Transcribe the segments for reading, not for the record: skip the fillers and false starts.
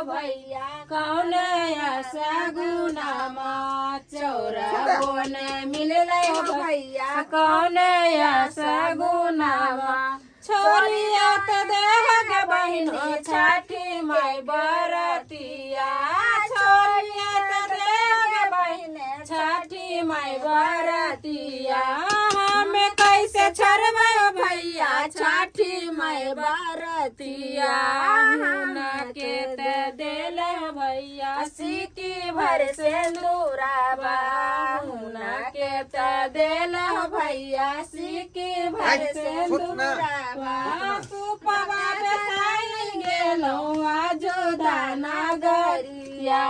हो भैया कौन सगुनामा चौरा ने मिलले हो भैया कौन सगुनामा छोरिया त देह के बहिनो छठी माई बरतिया छोरिया त देह के बहिने छठी माई बरतिया हमें कैसे छोड़बै हो भैया छठी माई बरतिया हुना के ते देल हो भैया सिकी भर सिंदूराबा हुना के ते देल हो भैया सिकी भर सिंदूराबा सुपवा बेसाई गेलौं आजो दाना गरिया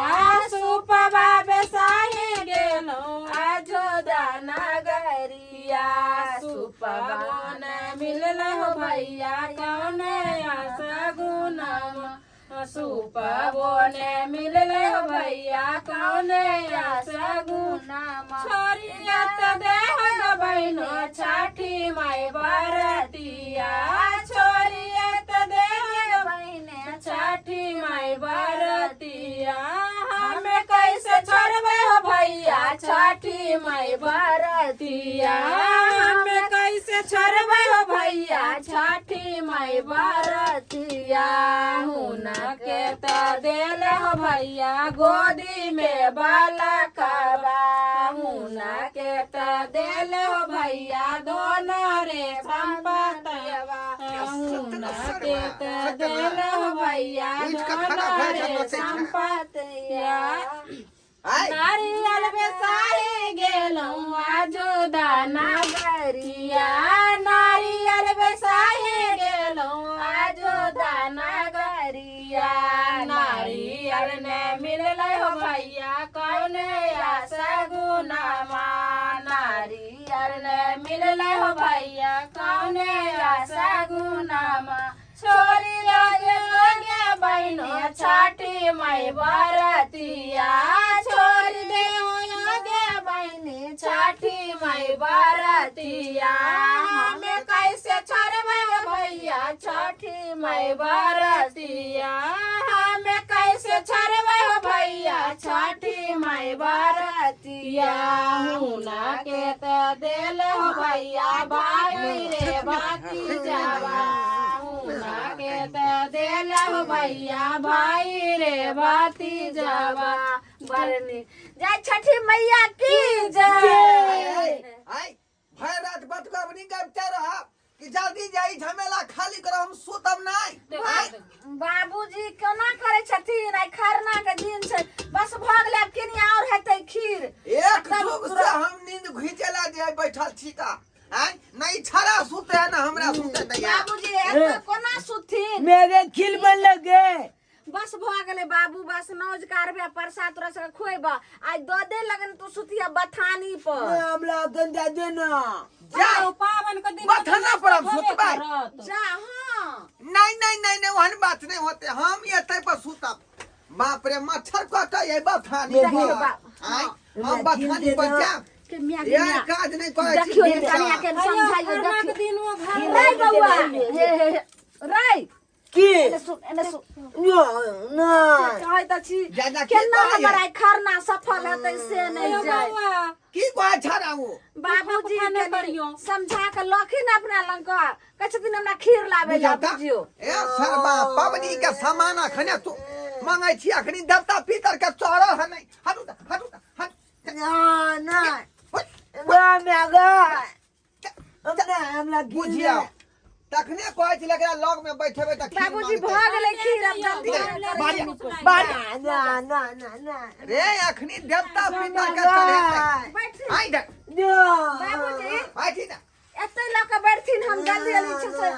सुपवा बेसाई गेलौं आजो दाना गरिया सुपवा न मिलल हो भैया कौन आशा गुनामा सुपवो ने मिलल हो भैया कौन आशा गुनामा छोरिया त देह गबैनो छठी माई बरतिया छोरिया त देह गबैने छठी माई बरतिया हमें कैसे छोड़बै हो भैया छठी माई बरतिया हमें कैसे छोड़बै हो भैया छठी माई बरतिया हुना के त देल हो भैया गोदी में बालकवा हुना के त देल हो भैया दोनों रे संपतवा हुना के त देल हो भैया दोनों रे संपतया आय नारियल बेसाही गेलौं आजो दाना गरिया नारियल बेसाही गेलौं आजो दाना गरिया नारियल ने मिललै हो भैया कौने आशा गुनामा नारियल ने मिललै हो भैया कौने आशा गुनामा छोरी लगे लगे बहिनो छठी माई बरतिया छोरी देहो लगे बहिनी छठी माई बरतिया हमें कैसे छोड़बै भैया छठी माई बरतिया हमें कैसे छोड़बै भैया छठी माई बरतिया हुना के त देल हो भैया भाई रे बाती जावा हुना के त देल हो भैया भाई रे बाती जावा बरनी जय छठी मैया की जय आय आय भर रात बटुआ गबते रह कि जल्दी जाई झमेला खाली करो हम सुतब नहीं आय बाबूजी केना करै छथिन आइ खरना के दिन छै बस भऽ गेलै आब केनी आओर हेतै खीर एक जुग से हम नींद घिचेला जे बैठल छी का आय नहीं छड़ा सुते है ना हमरा सुते दैया बाबूजी एतऽ कोना सुतथिन मेरे खिल में लगे बस भऽ गेलै बाबू बस नौज कारबे प्रसाद तोरा सबके खुएबा आइ दऽ दे लगन तू सुतिया बथानी पर हमरा गंदा देना जा पावन के दिन बथाना पर हम सुतबै जा हाँ नहीं नहीं नहीं नहीं वहन बात नहीं होते हम एते पर सुतब बाप रे मच्छर कटे है बथानी देखियो पर बाप, आय हम बथानी पर जाब के मिया के यार मिया काज नहीं करै छी देखियो ये दिनका। कनिया के समझाइयो खरना के देखियो दिन वो घर नहीं बउआ हे हे हे रै की एने सुन एने सुन ना ना कहै तऽ छी ज्यादा की केना कहैए? हमर आइ खरना सफल हेतै से नहि जाय बउआ की कहै छड़ा ओ बाबूजी उठा के करियौ। समझा के लखिन अपना लग के कहै छथिन हमरा खीर लाबै ला बुझाता बुझियौ ए सरबा पबनी के सामान अखने तू मांगै छी अखनी देवता पितर के चढ़ल है नहीं हटू त, हटू त, हट ना ना हुट, ना मेगा हमरा हमरा बुझियौ तखने कहै छलै एकरा लग में बैठेबै तऽ खीर बाबूजी मांगतै। भऽ गेलै खीर आब जल्दी बारिया, ना ना ना ना ना रे अखनी देवता पितर के चढ़ेतै बैठथिन आइ देख ना बाबूजी आइ छी ना एतै लऽ कऽ बैठथिन हम जल्दी जल्दी छै से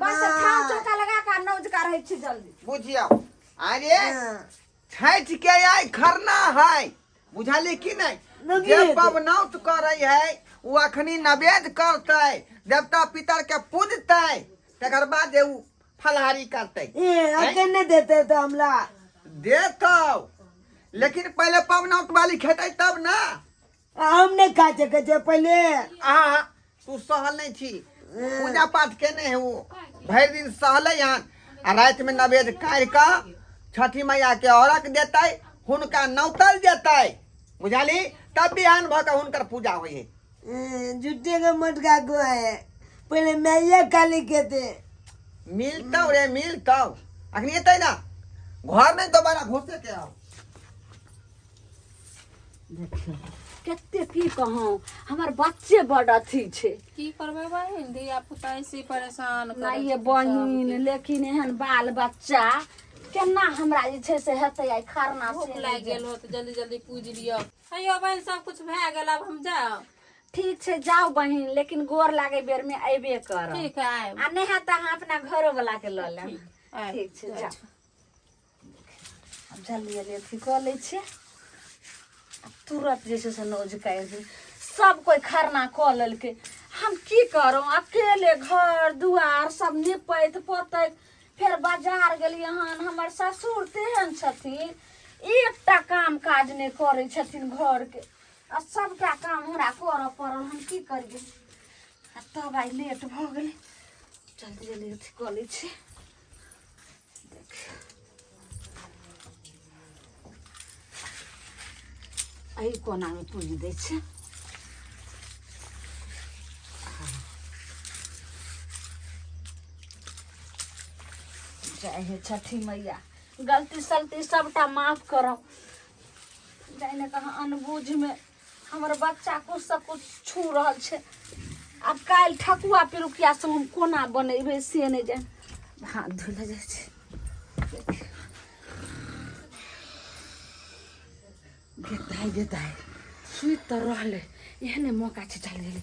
बस ठाव चौका लगा कऽ नौजका रहै छी जल्दी बुझियौ अरे छठि के आइ खरना है बुझलियै कि नहि जे नवेद। पबनौत करै है ओ अखनी नवेद करतै देवता पितर के पूजतै तकर बाद जे ओ फलहारी करतै ए अखन नहि देते तऽ हमरा देतौ लेकिन पहिले पबनौत वाली खेतै तब ना हम नहि खा सकै छियै पहिले आहा तू सहल नहि छी पूजा पाठ केने है ओ भरि दिन सहलै हन आ रातिमे नवेद काढ़ि कऽ छठी मैया के अर्घ देतै, हुनका नौतल जेतै, बुझली? तब बिहान भऽ के हुनकर पूजा होइ है। झूठे का मटका को है, पहले मैया काली कहते। मिलतौ रे, मिलतौ। अखनी एतै ना घर में दोबारा घुसे के आओ। देखियौ कते की कहूँ, हमर बच्चे बड अथी छै। की करबै बहिन, धिया पुता ऐसे परेशान करै नहि ये छै बहिन, सबके। लेकिन एहन बाल बच्चा केना हमरा जे छै से हेतै आइ खरना भूख से नहि लागि जे। गेल हो तऽ जल्दी जल्दी पूजि लिअ। अयो बहिन, सब कुछ भए गेल, आब हम जाउ? ठीक छै, जाउ बहिन, लेकिन गोर लागे बेर में अयबे करब। ठीक है, आयब। आ नहि हैत तऽ अहाँ अपना घरो वाला के लऽ लेब। ठीक, आयब। ठीक छै, जाइ जाउ। छी। आब जल्दी जल्दी अथी कऽ लै छियै आ तुरत जे छै से नोज काटि दी। सब कोइ खरना कऽ लेलकै, हम की करू अकेले? घर दुआर सब निपैत पोतैत फेर बाजार गेलियै हन। हमर ससुर तेहन छथिन, एकटा काम काज नहि करै छथिन घरके, आ सबटा काम हमरा करऽ पड़ल। हम की करियै? आ तब आइ लेट भऽ गेलै। जल्दी जल्दी अथी कऽ लै छी। एहि कोनामे पूजि दै छै। जय हे छठी मैया, गलती सलती सबटा माफ करब। जाहि ने कहाँ अनबूझमे हमर बच्चा कुछ से कुछ छू रहल छै। आब काल्हि ठकुआ पिरुकिया सब हम कोना बनेबै से नहि जानि। हाथ धोइ लए जाइ छै। गेताइ गेताइ सुति तऽ रहलै, एहने मौका छै, चलि गेलै।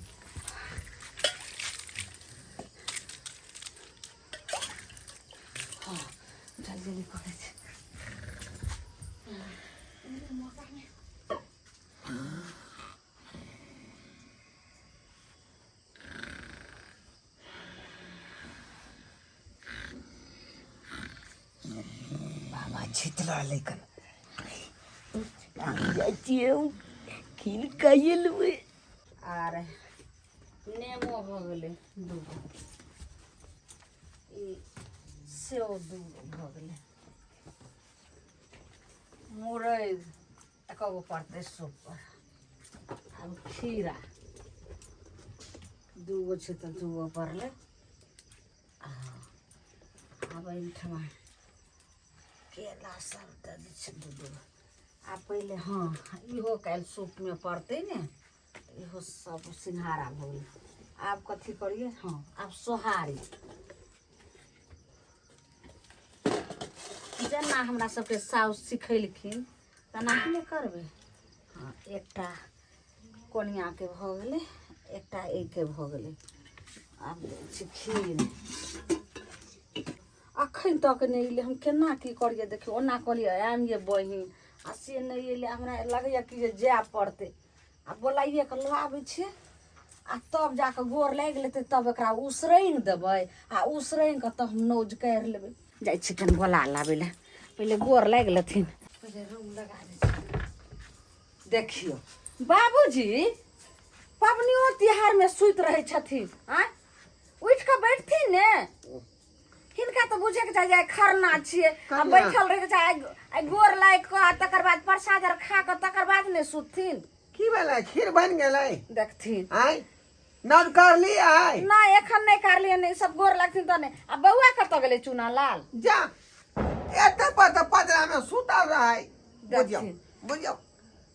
हँ, जल्दी जल्दी करै छै। बाबा छित रहलै कन, जाइ छियै हम, खीर खाइए लेबै। आर नेमो भऽ गेलै दूगो, ई सेहो दूगो भऽ गेलै। मुरै एको गो पड़तै सूप पर। आब खीरा दूगो छै तऽ दूगो पड़लै। आ आब एहिठमा केला सब दऽ दै छै दू दू गो। आ पहिले हँ, इहो काल्हि सूपमे पड़तै ने, इहो सब सिंघाड़ा भऽ गेलै। आब कथी करियै? हँ, आब सोहारी। जेना हमरा सबके साउस सिखेलखिन तेना ने करबै। हँ, एकटा कोनियाके भऽ गेलै, एकटा एहिके भऽ गेलै। आब दै छी खीर। अखन तक नहि एलै, हम केना की करियै? देखियौ, ओना कहलियै आयब ये बहिन, आ से नहि एलै। हमरा लगैए कि जे जाय पड़तै आ बोलाइए कऽ लऽ आबै छियै, आ तब जाकऽ गोर लागि लेतै, तब एकरा उसरैंग देबै, आ उसरैंग कऽ तब हम नौज करि लेबै। जाइ छी कनि बोला लाबै लए, पहिले गोर लागि लेथिन। पहिले रूम लगा दै छी। देखियौ बाबूजी, पबनियो तिहारमे सुति रहै छथिन। आँय, उठि कऽ बैठथिन ने। हिनका तऽ बुझैके चाही जे आइ खरना छियै, आ बैठल रहैके चाही। आइ गोर लागि कऽ आ तकर बाद प्रसाद आर खा कऽ तकर बाद ने सुतथिन। की भेलै? खीर बनि गेलै? देखथिन। आँय, नव करली आइ? नहि, एखन नहि करलियै। नहि सब गोर लगथिन तऽ नहि। आ बौआ कतऽ गेलै चूना लाल? जा, एते पर तऽ पजरा मे सुतल रहै। बुझियौ। देखथिन। बुझियौ।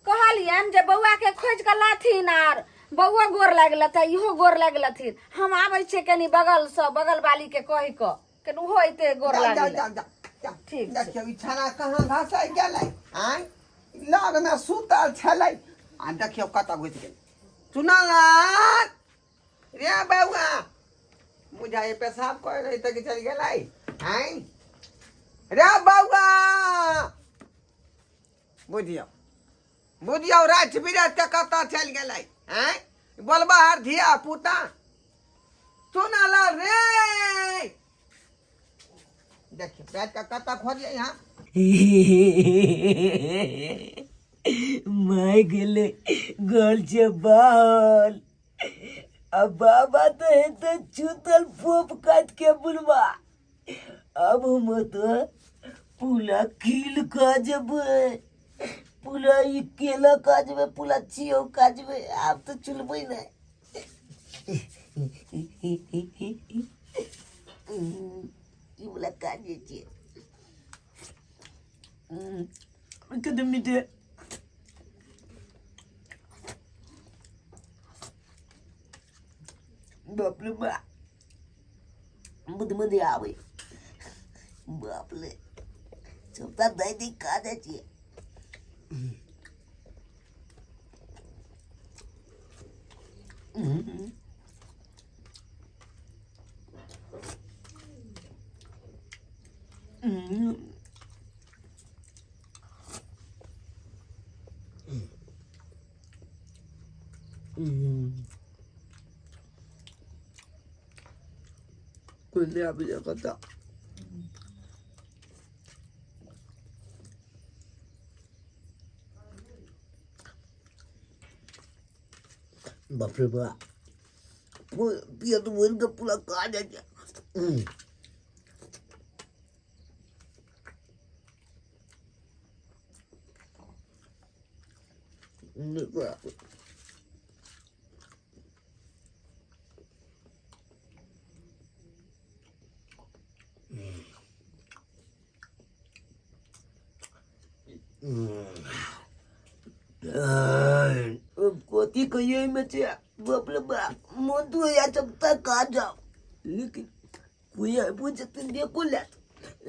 कहलियनि जे बौआ के खोजि कऽ लाथिन, आर बौआ गोर लागि लेतै, इहो गोर लागि लेथिन। हम आबै छियै कनि बगलसँ, बगल वाली के कहि कऽ, कनि ओहो एते गोर जा जा। लागि जा जा जा। ठीक छै। देखियौ, ई छाना कहाँ घसै गेलै? आँय, लगमे सुतल छलै आ देखियौ कतऽ घुसि गेलै। चुनालाल रे बौआ, बुझाइ पेशाब करे रही तऽ चलि गेलै। आँय रे बौआ, बुझियौ बुझियौ, राति बिराति के कतऽ चलि गेलै? आँय, बोलबा हर धिया पुता। चुनालाल रे, देखियौ राति के कतऽ खोजियै यहाँ। माय गेलै घर से बाहर, आ बाबा तो हेतै छूतल फोप काट के बुलबा। अब हम तो पूरा खील खा जेबै, पूरा ई केला खा जेबै, पूरा चियो खा जेबै। आब तऽ चुलबै नहि। ई वाला काज जे छियै कते मीठे। बाप रे बाप, मधे आबै। बाप रे, सबटा दही दही खा जाइ छियै। कोइ नहि आबैए कतऽ। बाप रे बाप, पेट भरि कऽ पूरा खा जाइ छै। कथी कहियै एहिमे छै। बाप रे बाप, मोन तऽ होइए सबटा खा जाउ, लेकिन कोइ आबिओ जेतै देखो लेत।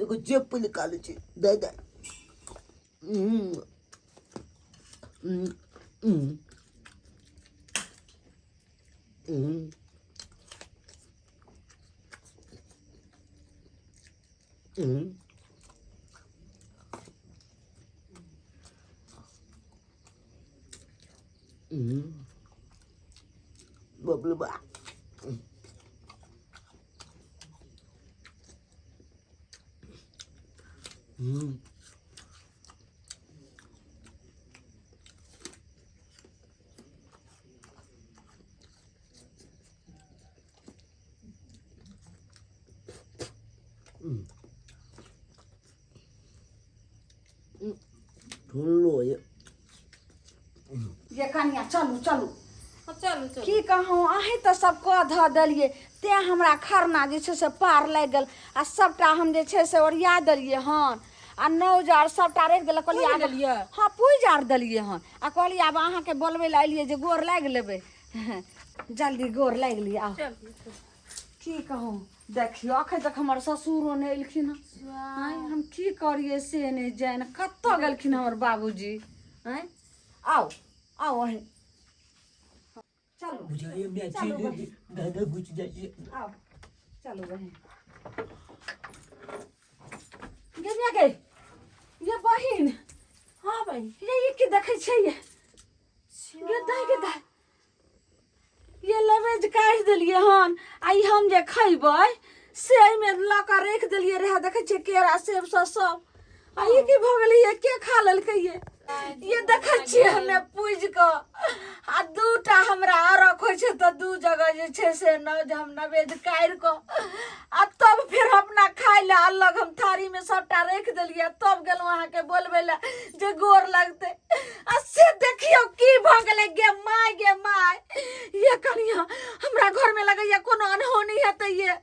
एगो जेब पर निकालै छी। दाइ दाइ। हूँ हूँ हूँ हूँ हूँ हूँ बाप रे बाप। हूँ ढोलो ये। ये कनिया, चलू चलू। हाँ, चलू चलू। की कहूँ, अहीं तऽ सब कऽ धऽ देलियै, तें हमरा खरना जे छै से पार लागि गेल। आ सबटा हम जे छै से ओरिया देलियै हन आ नौज आर सबटा राखि देलक। कहलियै पूछि आब देलियै? हँ, पूजि आर देलियै हन। आ कहलियै आब अहाँके बोलबै लए एलियै जे गोर लागि लेबै। जल्दी गोर लागि लिअ, आउ। चलू। की कहूँ, देखियौ, अखन तक हमर ससुरो नहि एलखिन हँ। आँय, हम की करियै से नहि जानि, कतऽ गेलखिन हमर बाबूजी। आँय, आउ आउ अहीं चलू। बुझाइए मैं चलू चलि बहिन। दादा घुसि जाइ छै। आउ, चलू बहिन। गे मिया गे, ये बहिन। हाँ बहिन। ये ई की देखै छियै ये? गे दाइ, गे दाइ, ये लेबेज काटि देलियै हन आ ई हम जे खैबै से एहिमे लऽ कऽ राखि देलियै रहए। देखै छियै, केरा सेब सब सब। आ ई की भऽ गेलै? ये के खा लेलकै? ये देखै छियै, हमे पूजि कऽ आ दूटा हमरा अरख होइ छै तऽ दू जगह जे छै से न जे हम नवेद काटि कऽ आ तब फेर अपना खाय लए अलग हम थारीमे सबटा राखि देलियै। तब गेलहुँ अहाँके बोलबै लए जे गोर लगतै, आ से देखियौ की भऽ गेलै। गे माय, गे माय, ये कनिया, हमरा घरमे लगैया कोनो अनहोनी हेतै, ये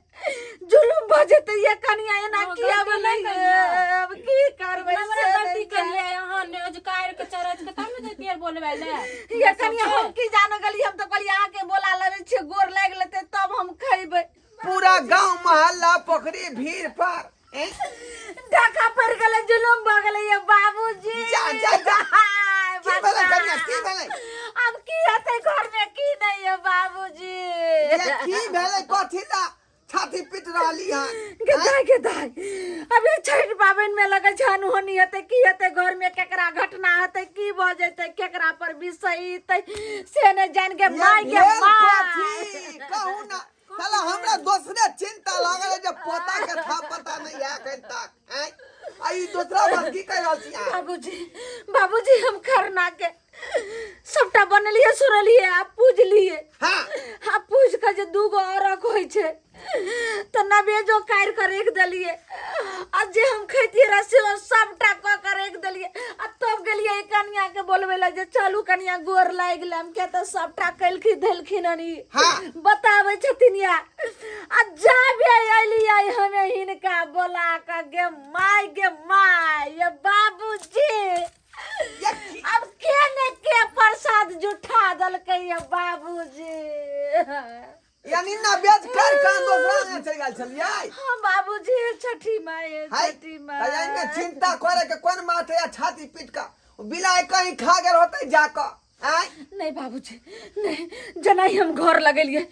जुलुम भऽ जेतै। ये कनिया, एना हँ, किया गलती भेलै नहि करियै। आब की करबै हमरा से गलती नहि करियै, अहाँ ने जे काटि के चरच के तब ने जैतियै बोलबै लए। ये कनिया, हम की जानो गेली? हम तऽ कहलियै अहाँके बोला लेबै छियै, गोर लागि लेतै तब हम खैबै। पूरा गांव मोहल्ला पोखरी भीड़ पर हैं? धक्का पड़ गेलै, जुलुम भऽ गेलै ये बाबूजी। जा, जा, जा। हाय, की भेलै बता। कनिया, की भेलै? आब की हेतै घरमे, की नहि ये बाबूजी? ये की भेलै? कथी ला छाती पीट रहली हन? गे दाइ, गे दाइ, अबे छठि पाबनि मे लगै छै अनहोनी हेतै, की हेतै घरमे, केकरा घटना हेतै, की भऽ जेतै, केकरा पर बिसैतै से नहि जानि। गे ये माय, गे भेल माय। कथी कहू ना साला, हमरा दोसरे चिंता लागल है जे पोता के था पता नहीं है एखन तक। हैं, आ ई दोसरा बात की कहि रहल छी अहाँ? बाबूजी, बाबूजी, हम खरना के सबटा बनेलियै सुनलियै आ पूजलियै। हाँ। आ पूज के जे दूगो अरघ होइ छै तऽ नवेजो काटि कऽ राखि देलियै, आ जे हम खैतियै रह सेहो सबटा कऽ कऽ राखि देलियै। आ तब गेलियै कनिया के बोलबै लए जे चलू कनिया गोर लागि लेम, किया तऽ सबटा केलखिन धेलखिन हन ई। हाँ। बताबै छथिन या। आ जाबे एलियै हमे हिनका बोला कऽ, गे माय गे माय, ये बाबूजी अब के ने के प्रसाद जुठा देलकै ये बाबूजी। यानी ना बेच कर कहाँ दोसरा आंगन चलि गेल छलियै? हाँ बाबूजी, छठी माय, हाय, छठी तऽ एहिमे माय। चिंता करे के कोन बात है? छाती पीट कऽ बिलाइ कहीं खा गेल होतै जाकऽ। आँय? नहीं बाबूजी नहीं, जेना ही हम घर लगेलियै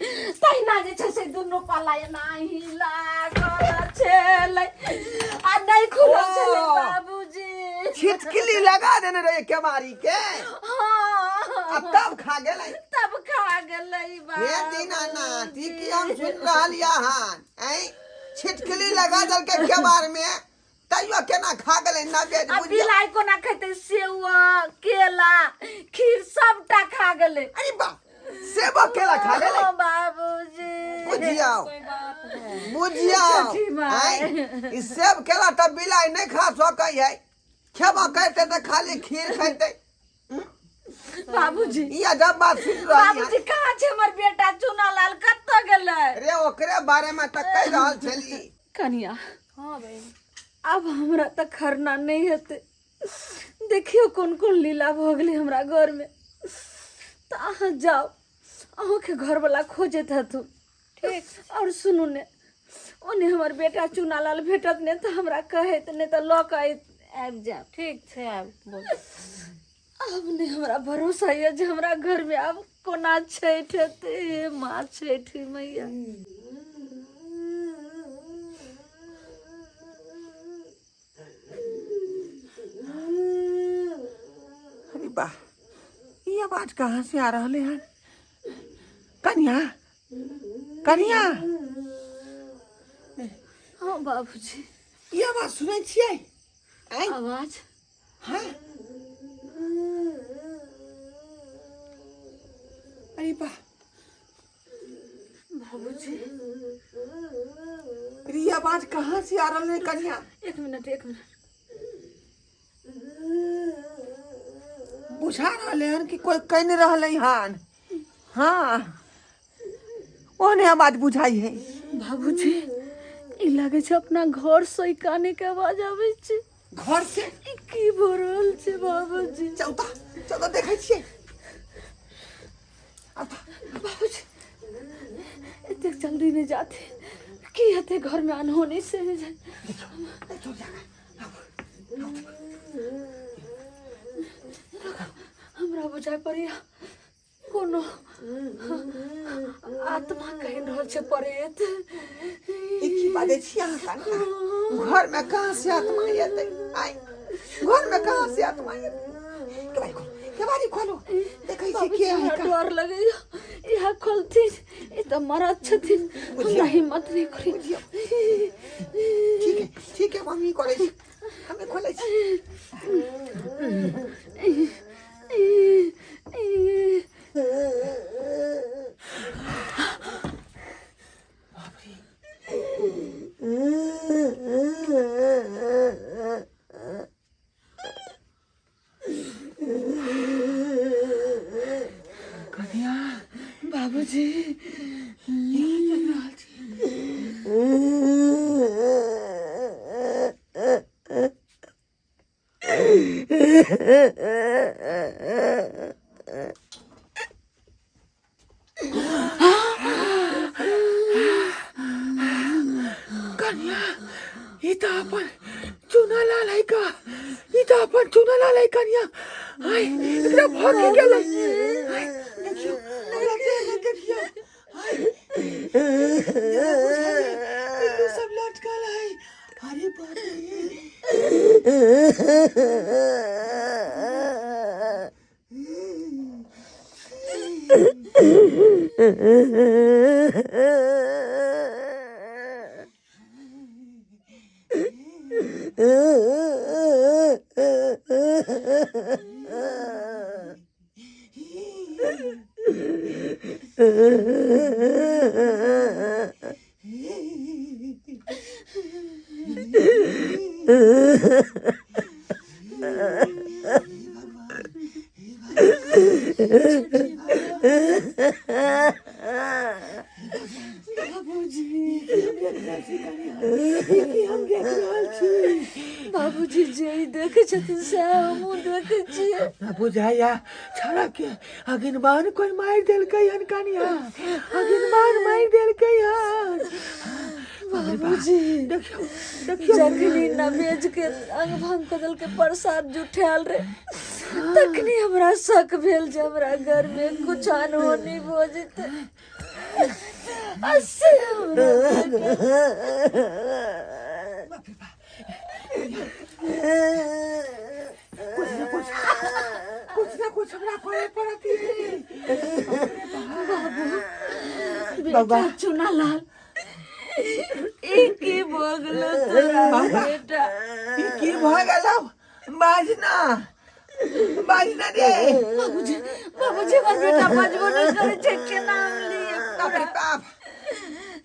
तहिना जे छै से दुनू पल्ला एना ही लागल छलै आ नहि खुलल छलै। ओ। बाबूजी, छिटकिली लगा देने रहे केवाड़ी के? हाँ। आ तब खा गेलै? तब खा गेलै। हे दीनानाथ, ई की हम सुनि रहल हन? ऐं, छिटकिली लगा देलकै केवाड़ में, तैयो केना खा गेलै नवेद? आ बुझियौ। बिलाइ कोना खेतै? सेवा केला खीर सबटा खा गेलै। अरे बा, सेबो केला खा गेलै? हाँ, बाबूजी। बुझियौ। कोई बात है। बुझियौ। छठी माय। आँय, ई सेब केला तऽ बिलाइ नहि खा सकै है, खेबो करतै तऽ खाली खीर खेतै। बाबूजी, ई अजब बात सुनि रहल। बाबूजी, कहाँ छै हमर बेटा चुनालाल? कतऽ गेलै? रे, ओकरे बारे में तऽ कहि रहल छली। कनिया। हाँ बहन। आब हमरा तऽ खरना नहि हेतै। देखियौ कोन कोन लीला भऽ गेलै हमरा घरमे। तऽ अहाँ जाउ, अहूँके घरवला खोजैत हेथुन। ठीक। और सुनू ने, ओने हमर बेटा चुनालाल भेटत ने तऽ हमरा कहैत, नहि तऽ लऽ कऽ आबि जायब। ठीक छै, आब बोल। आब नहि हमरा भरोसा यऽ जे हमरा घरमे आब कोना छठि हेतै। हे माँ छठि मैया। अरे वाह, ई आवाज कहाँ से आ रहले हन? कनिया, कनिया। हाँ बाबूजी। ई आवाज सुनै छियै? आँय? आवाज? हाँ। अरे वाह। बाबूजी। अरे, ई आवाज कहाँ से आ रहल है कनिया? एक मिनट, एक मिनट। बुझा रहले हन कि कोई कहि रहले हन। हाँ, ओहने आवाज बुझाई है। बाबूजी, ई लागै छै अपना घर से ई काने के आवाज आबै छै। घर से? ई की भऽ रहल छै बाबूजी? चौथा चौथा देखै छियै। आब तऽ बाबूजी, एतेक जल्दी नहि जाते, की हेतै घरमे अनहोनी से नहि जाय। देखियौ जाकऽ। हमरा बुझाइ पड़ैया कोनो आत्मा कहि रहल छै परेत। ई की बाजै छी अहाँ कनिया? घर में कहाँ से आत्मा एतै? आइ, घर में कहाँ से आत्मा एतै? केवाड़ी खोलो, केवाड़ी खोलो, देखै छी के है। हमरा डर लगैया, इएह खोलथिन, ई तऽ मरद छथिन, हमरा हिम्मत नहि करी। ठीक है, ठीक है, मम्मी करै छी, हमे खोलै छी। कनिया। बाबूजी। ई की देख रहल छी? कनिया, ई तऽ अपन चूना लाल है का? ई तऽ अपन चूना लाल है कनिया। आय, एकरा भऽ की गेलै? आय, देखियौ, हमरा देह में देखियौ। आय, जेना बुझाइए पिल्लू सब लटकल है। अरे बाप रे! बाबूजी जे ई देखै छथिन सएह हमहूँ देखै छियै। बुझाइया छौड़ा के अगिनबान कोई मारि देलकै हन कनिया, अगिनबान मारि देलकै हन। बाबूजी देखियौ देखियौ, जखनी नवेज के अंग भंग कऽ देलकै, प्रसाद जुठायल रे, तखनी हमरा शक भेल जे हमरा घर में कुछ अनहोनी भऽ जेतै। आ से हमरा कुछ न कुछ, कुछ न कुछ हमरा करे पड़त। बेटा चुना लाल, ई की भऽ गेलो तोरा बेटा? ई की भऽ गेलौ? बाजना बाजना रे। बाबूजी, बाबूजी, हमर बेटा बजबो नहि करै छै, केना हम लिए? बाप रे बाप,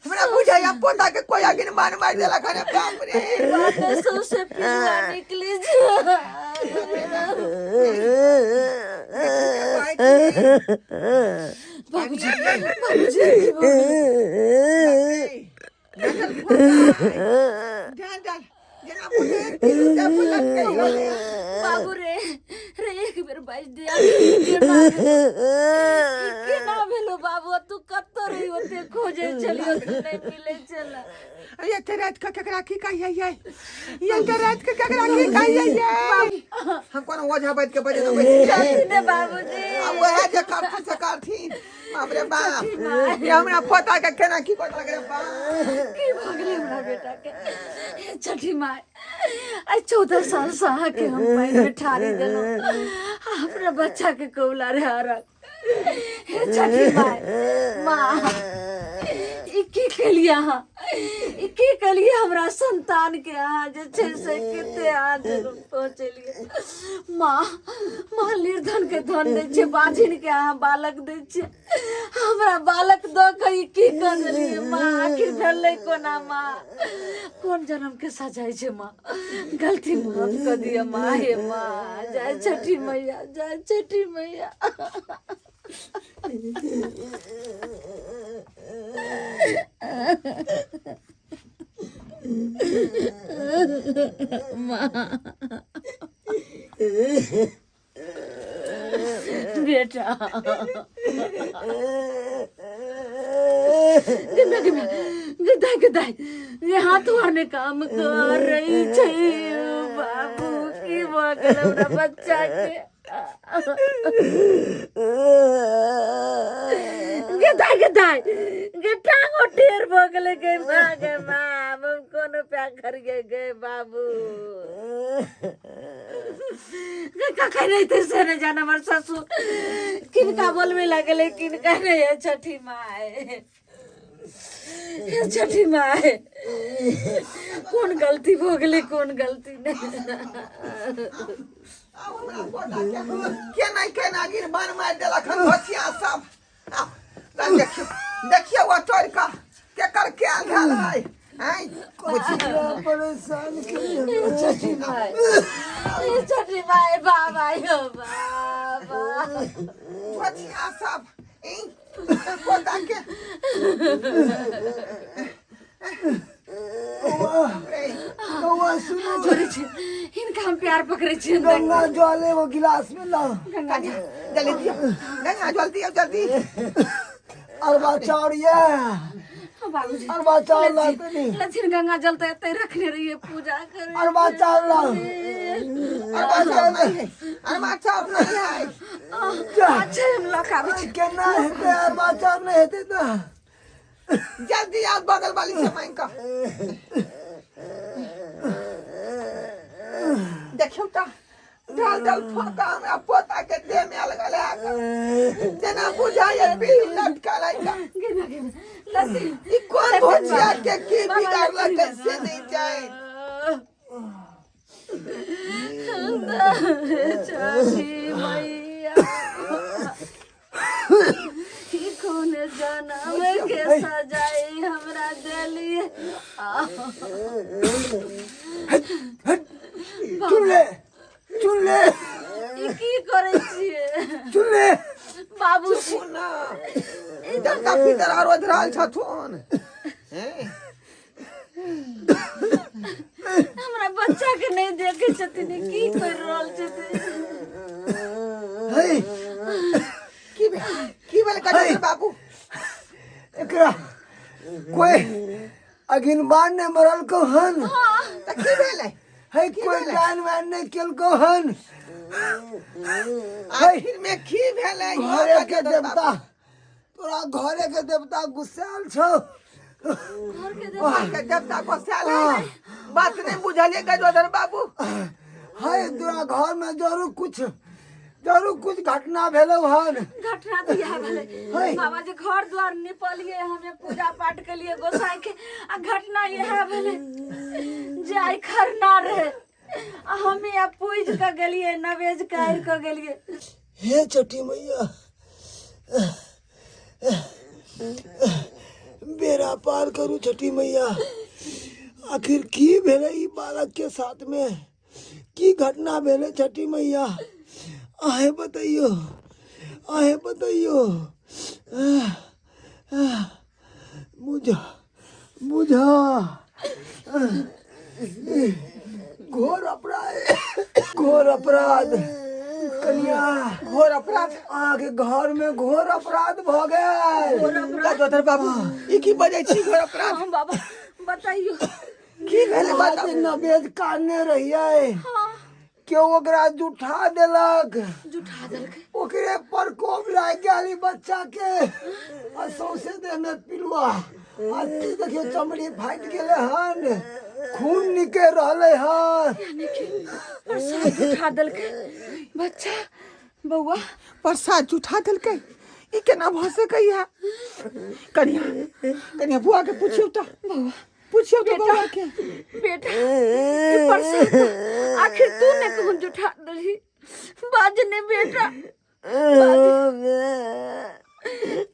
हमरा बुझाइया पोता के कोई अगिन मान मारि देलक हन। बाप रे बात सौंसे पिलुआ निकली छै। बाबूजी, बाबूजी, की भऽ गेलै? डाल डाल जेना बुझे पिलुआ बुलक। बाबू रे रे, एक बेर बाजि दे, केना भेलो? ई केना भेलो बाबू? तू कतऽ रही? ओते खोजे छलियो, तू नहि मिलै छला। एते रात के केकरा की कहियै यै? एते रात के केकरा की कहियै यै? हम कोनो ओझा बैठ के बजे देबै? छथिन ने बाबूजी। आ वएह जे करथिन से करथिन। बाप रे बाप, ये हमरा पोता के केना की कर लगे रे बाप। की भऽ गेलै हमरा बेटा के? छठी माय, आइ 14 साल से अहाँके हम पानि में ठारी देलहुँ, आ अपना बच्चा के कौला रे हरक। हे छठी माय, माँ, ई की केलियै अहाँ? ई की केलियै हमरा संतान के अहाँ? जे छै से कते अहाँ पहुँचेलियै माँ? माँ, निर्धन के धन दै छियै, बाझिन के अहाँ बालक दै छियै, हमरा बालक दऽ कऽ ई की कऽ देलियै माँ? आखिर भेलै कोना माँ? कोन जन्म के सजाय छै माँ? गलती माफ कऽ दिअ माँ। हे माँ, जय छठी मैया, जय छठी मैया। बेटा, गे गे गदाय गदाय, ये हाथ ने काम कर रही छै। बाबू, की भऽ गेल हमरा बच्चा के? गदाय गदाय गे, टांगो टेर भऽ गेलै। गे माँ, गे माँ, हम कोन उपाय करियै गे बाबू? कखन अयतै से नहि जान। हमर ससुर किनका बोलबै लगलै, किनका नहि। हे छठी माय, हे छठी माय, कोन गलती भऽ गेलै, कोन गलती नहि? आब हमरा पोता के केना केना गिर बान मारि देलक हन भसिया सब। आब तब देखियौ देखियौ, ओ तोड़ि कऽ केकर कैल भेल है? आँय बुझी परेशान केलियै। हे छठी माय, हे छठी माय, बाबा यौ बाबा। भसिया सब ई पोता के रे। बौआ सुनू। जोड़ै छी हिनका, हम प्यार पकड़ै छी। गंगा जल एगो गिलास में लाओ। गंगा जल। जल्दी दियौ, गंगा जल दियौ जल्दी। अरबा चाउर ये? हाँ, बाबूजी। अरबा चाउर ला तनी। लथिन गंगा जल तऽ एते रखने रहियै पूजा करे। अरबा चाउर लाओ। अरबा चाउर नहीं है, अरबा चाउर नहीं है। अच्छा, हम लऽ कऽ आबै छी। केना हेतै? अरबा चाउर नहि हेतै तऽ जल्दी आओ, बगल वाली से मांग कऽ देखियौ तऽ डाल डाल फोका हमरा पोता के देह में अलगल है, जेना बुझाइए बिल लटकल है। गे गे लथिन। ई कोन भोजिया के की बिगाड़लक से नहीं जाए। छठी मैया, ई कोन जनम के सजाई हमरा देलिए। चुन ले, चुन ले। ई की करै छियै? चुन ले। बाबू सुना, देवता पितर आरो रहल छथुन। हैं? हमरा बच्चा के नहीं देखे छथिन, ई की कर रहल छथिन? हे। की भेल, की भेल गजेंद्र बाबू? एकरा कोई अगिनबान नहि मरलको हन। तऽ की भेलै? है की कोई भेलै? डाइन वाइन नहि केलको हन। आखिर में की भेलै घरे के गजेंद्र देवता बाबू? तोरा घरे के देवता गुस्सायल छौ। घर के देवता? घर के देवता गोसाल है? बात नहीं बुझलिए गजोधर बाबू। है तोरा घर में जरूर कुछ घटना भेलौ हन। घटना तऽ इएह भेलै है। बाबा जे घर द्वार निपलिए, हमे पूजा पाठ के लिए गोसाई के, आ घटना इएह भेलै जे आइ खरना रहे आ हमे आ पूज के गेलिए, नवेज कर के गेलिए। हे छठी मैया, बेड़ा पार करू छठी मैया। आखिर की भेलै ई बालक के साथ में? की घटना भेलै छठी मैया? अहें बतैयो, अहें बतैयो। बुझा बुझा, घोर अपराध, घोर अपराध कनिया। घोर अपराध? अहाँके घर में घोर अपराध भऽ गेल। गजोधर बाबू, ई की बजै छी घोर अपराध? हाँ बाबा, बताइयो। की भेलै, बताउ। अहाँ जे नवेद काटने रहियै, हाँ। केओ ओकरा जुठा देलक। जुठा देलकै? ओकरे प्रकोप लागि गेल ई बच्चा के आ सौंसे देह में पिलुआ आ देखियौ, चमड़ी फाटि गेलै हन, खून निकलि रहलै हन। यानी कि प्रसाद जुठा देलकै बच्चा बौआ? प्रसाद जुठा देलकै, ई केना भऽ सकैया? कनिया, कनिया, बुआ के पुछियौ तऽ। बौआ। पुछियौ तऽ बेटा। बौआ के। बेटा, ई प्रसाद आखिर तू ने कहूँ जुठा दही? बाज ने बेटा,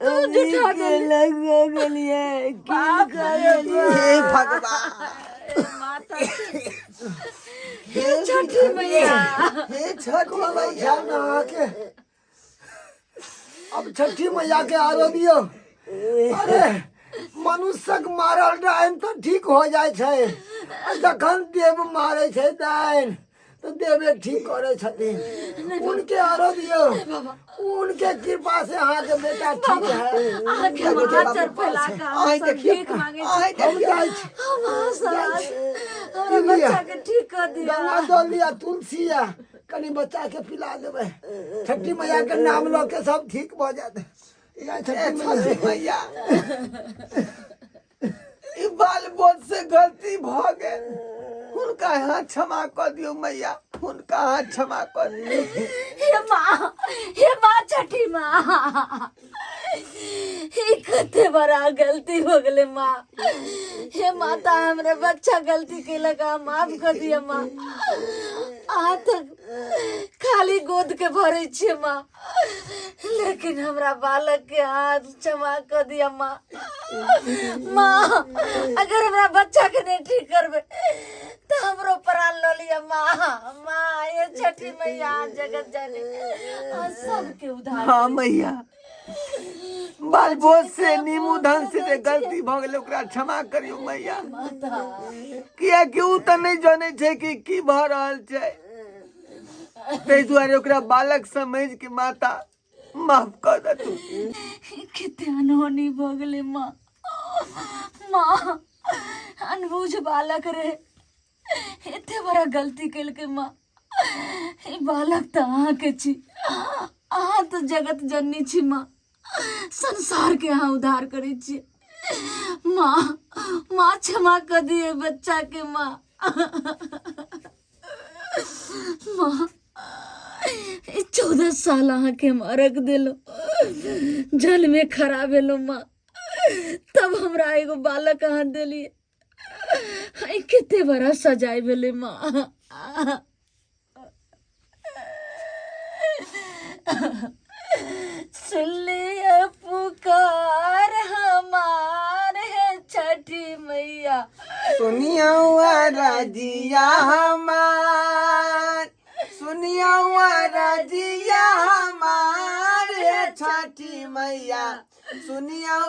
तू जुठा दही? बाप रे। हे भगवान। हे माता, हे छठी मैया। हे छठी मैया। जान अहाँके, अब छठी मैया के आरो दियौ। अरे मनुष्यक मारल डाइन तऽ ठीक हो जाइ छै आ जखन देव मारै छै डाइन तऽ देवे ठीक करै छथिन। उनके आरो दियौ, उनके कृपा से अहाँके बेटा ठीक है। अहाँके हम आचर फैला कऽ हम आइ सब देखियौ, भीख मांगे छी। आइ हम देखियौ। जाइ छी। हम अहाँ सब हमरा लिअ। बच्चा के ठीक कऽ दिअ। गंगा जल लिअ, तुलसी या कनि बच्चा के पिला देबै। छठी मैया के नाम लऽ के सब ठीक भऽ जायत। या ए छठी मैया। छठी मैया, ई बाल बोध से गलती भऽ गेल, हुनका हाथ क्षमा कऽ दियौ मैया, हुनका हाथ क्षमा कऽ दियौ। हे माँ, हे माँ छठी माँ, ई कते बड़ा गलती हो गेलै माँ। हे माता, हमरा बच्चा गलती केलक, अहाँ माफ कऽ दिअ माँ। अहाँ तऽ खाली गोद के भरै छियै माँ, लेकिन हमरा बालक के हाथ क्षमा कऽ दिअ माँ। माँ, अगर हमरा बच्चा के नहीं ठीक करबै तऽ हमरो प्राण लऽ लिअ माँ। माँ, ये छठी मैया जगत जाने, अहाँ सबके उद्धार। हाँ मैया, बाल बोध से नीमू धन से जे गलती भऽ गेलै ओकरा क्षमा करियौ मैया, कियाकि ओ तऽ नहि जानै छै कि की भऽ रहल छै, ताहि दुआरे ओकरा बालक समझ के माता माफ कऽ देतू। कते अनहोनी भऽ गेलै माँ। माँ, अनबूझ बालक रहे, एते बड़ा गलती केलकै माँ। ई बालक तऽ अहाँके छी, अहाँ तऽ जगत जननी छी माँ, संसारके अहाँ उद्धार करै छियै माँ। माँ, क्षमा कऽ दियै बच्चाके माँ। माँ, ई 14 साल अहाँके हम अर्घ देलहुँ, जलमे खड़ा भेलहुँ माँ, तब हमरा एगो बालक अहाँ देलियै। ई कते बड़ा सजाय भेलै माँ। सुनलियै पुकार। रजिया हमार, सुनियो रजिया हमार, हे छठी मैया सुनियो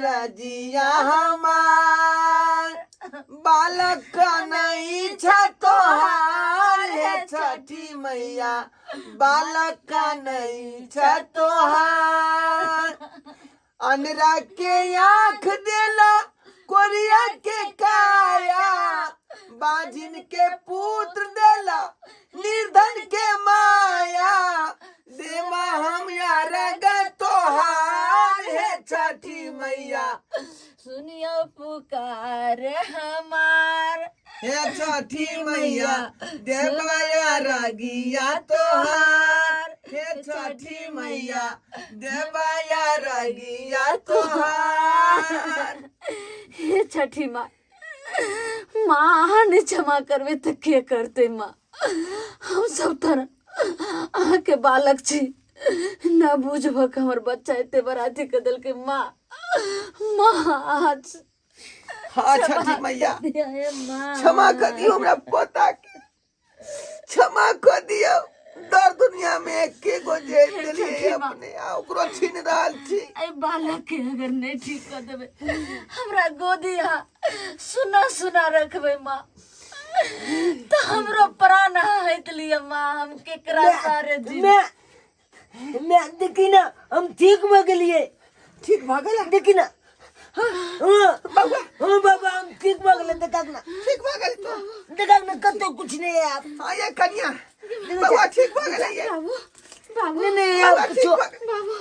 रजिया हमार। बालक नहीं छ तोहार, हे छठी मैया बालक नहीं छ तोहार। अनरा के आँख देला, कोरिया के काया, बाजिन के पुत्र देला, निर्धन के माया। देवा हम यार तोहार, हे छठी मैया सुनियो पुकार हमार, हे छठी मैया देवा यार गिया तोहार, हे छठी मैया देवा यार गिया तोहार। हे छठी माँ, माँ अहाँ नहि क्षमा करबै तऽ के करतै माँ? हम सब तरह अहाँके बालक छी, न बुझबक हमर बच्चा एते बड़ा अथी कऽ देलकै माँ। माँ अहाँ हाँ छठी मैया हे माँ क्षमा कर दियौ हमरा पोता के, क्षमा कर दियौ। दर दुनिया में एके गो जे देलियै अपने आ ओकरो छीन रहल छी। एहि बालक के अगर नहि ठीक कऽ देबै, हमरा गोदी अहाँ सुना सुना रखबै माँ, तऽ हमरो प्राण अहाँ हटि लिअ माँ। हम केकरा सारे जी मैं मैं देखी ना, हम ठीक भऽ गेलियै। ठीक भऽ गेल? देखी ना, हाँ बौआ। हाँ बाबा, हम ठीक भऽ गेलै, देखा ना। ठीक भऽ गेल तो? देखा ना, कतौ कुछ नहीं है आप। हाँ ये कनिया, बौआ ठीक भऽ गेलै ये? बाबू, बाबू। नहीं नहीं, बौआ आप ठीक कुछो भऽ गेल। बाबू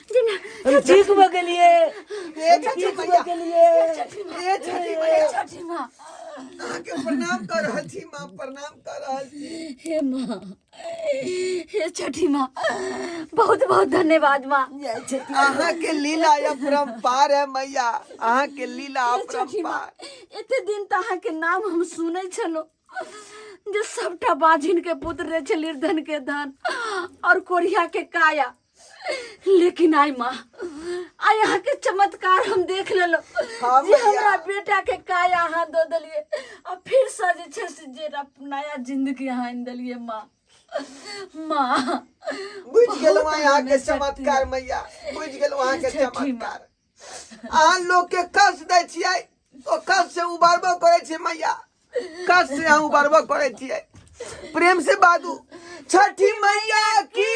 जेना हम ठीक भऽ गेलियै। हे छठी ठीक मैया भऽ गेलियै। हे छठी मैया, छठी माँ अहाँके प्रणाम कऽ रहल छी माँ, प्रणाम कऽ रहल छी। हे माँ, हे छठी माँ, बहुत बहुत धन्यवाद माँ। जय छठी। अहाँके लीला अपरम्पार है मैया, अहाँके लीला छठी माँ, अपरम्पार। एते दिन तऽ अहाँके नाम हम सुनै छलहुँ जे सबटा बाझिन के पुत्र रहे छै, निर्धन के धन और कोरिया के काया, लेकिन आइ माँ, आइ अहाँके चमत्कार हम देख लेलहुँ हाँ जे मैया। हमरा बेटा के काया अहाँ दऽ देलियै आ फिरसँ जे छै से जे नया जिंदगी अहाँ आनि देलियै माँ। माँ बुझि गेलहुँ बहुत अहाँके हमें शक्ति चमत्कार मैया, बुझि गेलहुँ अहाँके छठी माँ। चमत्कार। अहाँ लोक के कष्ट दै छियै, ओ कष्ट से उबारबो करै छियै मैया, कष्ट से अहाँ उबारबो करै छियै। प्रेम से बाजू छठी मैया की।